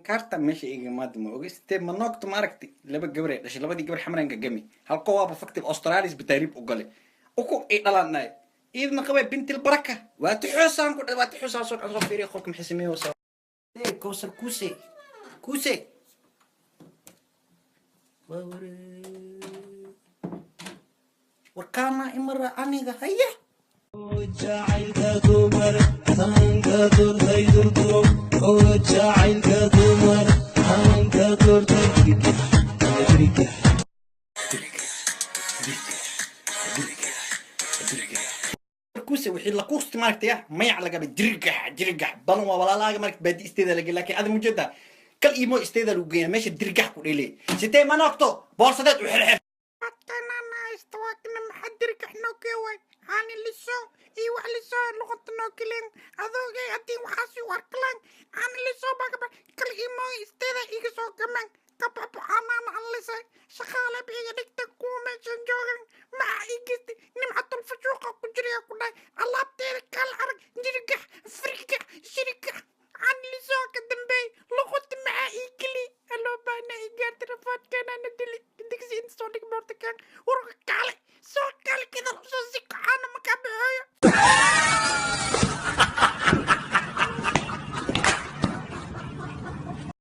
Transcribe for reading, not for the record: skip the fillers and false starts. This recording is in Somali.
Kaarta meesha iga imaada, ma ogi sitee ma noogto. Ma aragti laba gabar ay dhashay? Labadii gabar xamaranka gami halko waaba fakti Australis bataariib u gale uku ay dhalaanay iidna qabay bintil baraka waa tixoosaan ku waa tixoosaan soo soo fiiriya qolka. Maxay sameeyeysaa ee Kowsar? Kuuse kuuse waa waree warkaana imara aniga haya. Jacaylka dumar taanka doortay durduro oo jacaylka dumar taanka doortay dirgax dirgax dirgax dirgax dirgax. Kuse wixii la kuusti maaragtay mayac lagaba dirgax dirgax badan waa walaalaaga marka baadi isteeda laga, laakiin ada mujeda kal imo isteeda lagu geeyaa meesha dirgax ku dhelay. Sitee ma noogto boorsadeed u xirxir maxaa dirgax noo keeway haani liso iyo wax liso luqata noo keleen adoogay haddii waxaasi u arkalaan haani liso bagaba kal imo isteeda iga soo gamaan kababo anaana anlisay shaqaale ba iga dhigta kuwa meeshan joogan maxaa ii geystay nimcatul fashuuqa ku jiraya ku dhahay alaab.